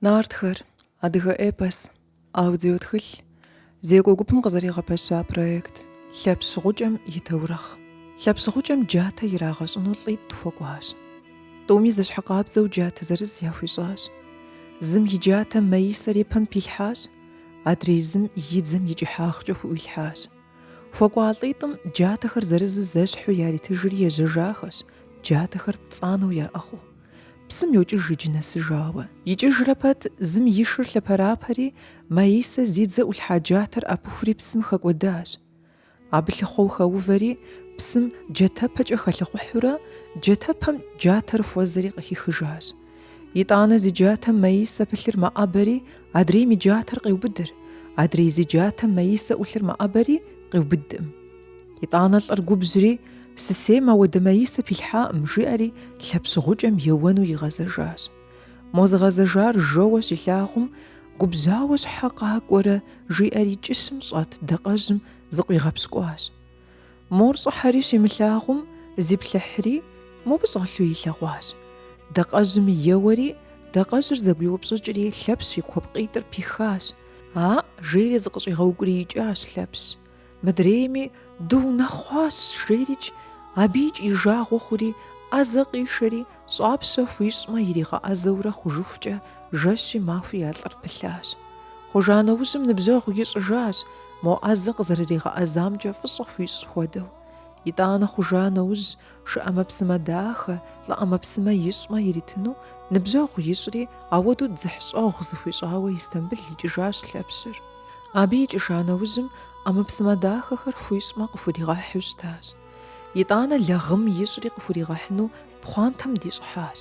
Нартхэр, адыгэ эпос, аудиотхылъ, зекӏуэ гупым къызэригъэпэща проект, Лъэпщ гъукӏэм и таурыхъ. Лъэпщ гъукӏэм джатэ ирагъэщӏыну лӏитӏ хуэкӏуащ. Тӏуми зэщхьэкъабзэу джатэ зырыз яхуищӏащ. Зым и джатэм маисэр и пэм пилъхьащ, адрей зым и дзэм и кӏыхьагъкӏэ хуӏуилъхьащ. Хуэкӏуа лӏитӏым джатэхэр зырызу зэщхьу яритыжри ежьэжахэщ, джатэхэр пцӏанэу яӏыгъыу. Псым йокӏыж иджы нэсыжауэ. Икӏыжрэ пэт, зым и шыр лъэпэрапэри, маисэ зи дзэ ӏулъхьа джатэр ӏэпыхури псым хэкӏуэдащ. Абы лъыхъуэу хэувэри, псым джатэпэкӏэ хэлъыхъухьурэ, джатэпэм джатэр хуэзэри къыхихыжащ. Итӏанэ зи джатэм маисэ пылъыр мэӏэбэри, адрейм и джатэр къеубыдыр, адрей зи джатэм маисэ ӏулъыр мэӏэбэри, къиубыдкъым. Итӏанэ лӏыр губжьри, сысейм ауэдэ маисэ пилъхьаӏым, жиӏэри Лъэпщ гъукӏэм еуэну игъэзэжащ. Мо зыгъэзэжар жэуэ щилъагъум, губжьауэ щхьэ къакӏуэрэ, жиӏэри кӏыщым щӏэт дакъэжьым зыкъуигъэпщкӏуащ. Мор щӏыхьэри щимылъагъум, зиплъыхьри, мобы щӏэлъу илъэгъуащ. Дакъэжьым еуэри, дакъэжьыр зэгуиупщӏыкӏри Лъэпщ и куэпкъитӏыр пихащ. Аӏ, жери зыкъыщӏигъэукӏуриикӏащ Лъэпщ. Мыдрейми, дыунэхъуащ, жерикӏ, абыикӏ и жагъуэ хъури, ӏэзэ къишэри, щӏапщэ хуищӏмэ иригъэӏэзэурэ хъужыхукӏэ жэщи махуи а лӏыр пылъащ. Хъужа нэужьым ныбжьэгъу ищӏыжащ, мо ӏэзэ къызэрыригъэӏэзамкӏэ фӏыщӏэ хуищӏ хуэдэу. Итӏанэ хъужа нэужь, шы ӏэмэпсымэ дахэ, лӏы ӏэмэпсымэ ищӏмэ иритыну ныбжьэгъу ищӏри, ауэду дзыхьщӏэгъу зыхуищӏауэ Истамбыл икӏыжащ Лъэпщыр. Абы икӏыжа нэужьым ӏэмэпсымэ дахэхэр хуищӏмэ къыхуригъэхьу щытащ. Итӏанэ лагъым ищӏри къыхуригъэхьыну пхъуантэм дищӏыхьащ.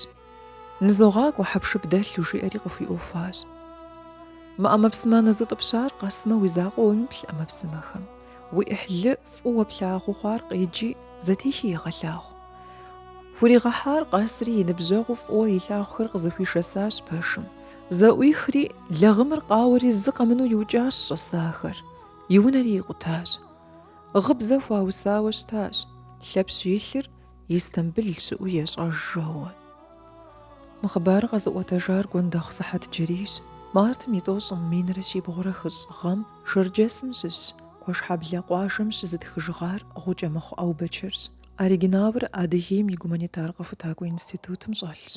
Нызогъакӏуэ хьэпшып дэлъу, жиӏэри къыхуиӏуэхуащ. Мы ӏэмэпсымэ нэзутӏыпщар къэсмэ уи закъуэ уемыплъ ӏэмэпсымэхэм. Уи ӏыхьлы фӏыуэ плъагъуу хъуар къеджи, зэтехи егъэлъагъу. Хуригъэхьар къэсри и ныбжьэгъуу фӏыуэ илъагъухэр къызэхуишэсащ пэшым. Зэӏуихри, лагъымыр къауэри зы къэмынэу иукӏащ щӏэсахэр, и унэри икъутащ. Гъыбзэ хуаусауэ щытащ, Лъэпщ и лъыр Истамбыл щыӏэу ещӏэж жоуэ. Мы хъыбарыр къэзыӏуэтэжар Гуэндэхъу Сыхьэтджэрийщ. Мартым и тӏощӏым минрэ щибгъурэ хыщӏ гъэм Шэрджэсым щыщ Куэшхьэблэ къуажэм щызытхыжыгъар Гъукӏэмыхъу Ӏэубэчырщ. Оригиналыр Адыгейм и гуманитар къэхутакӏуэ институтым щӏэлъщ.